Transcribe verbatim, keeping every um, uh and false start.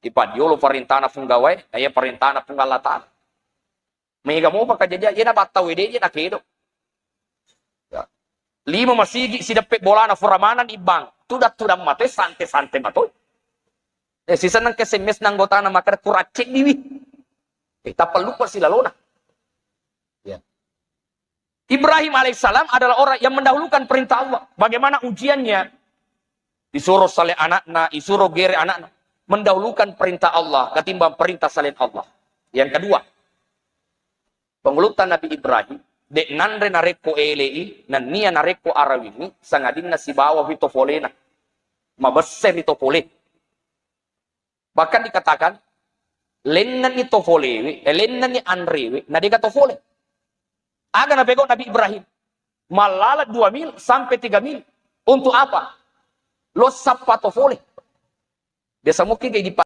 Ipaddiolo parentana Puang Gawae, na iya parentana Puang Allah Ta'ala. Mega mopa kajadian, iya nabattau wede je nakedo. Ya. Lima masigi sideppe bolana fura maneng ibbang. Tudang-tudang matoi, sante-sante matoi. Eh, siseneng ke S M S na anggotana makkeda kurang ceddiwi. Eh, tappa lupa silalona. Ya. Ibrahim alaihissalam adalah orang yang mendahulukan perintah Allah. Bagaimana ujiannya? Disuruh saleh anakna, disuruh gere anakna. Mendahulukan perintah Allah ketimbang perintah selain Allah. Yang kedua, pengulutta Nabi Ibrahim, dek nanre narekko elei, nennia narekko arawingi, sangadinna sibawa wi tofolena. Mabesseri tofole. Bahkan dikatakan, lennenni tofolewe, eh, lennenni anrewe, na dega tofole. Aga napegau Nabi Ibrahim? Mallala dua mil sampai tiga mil. Untuk apa? Lo sappa tofole. Biasa mungkin kayak di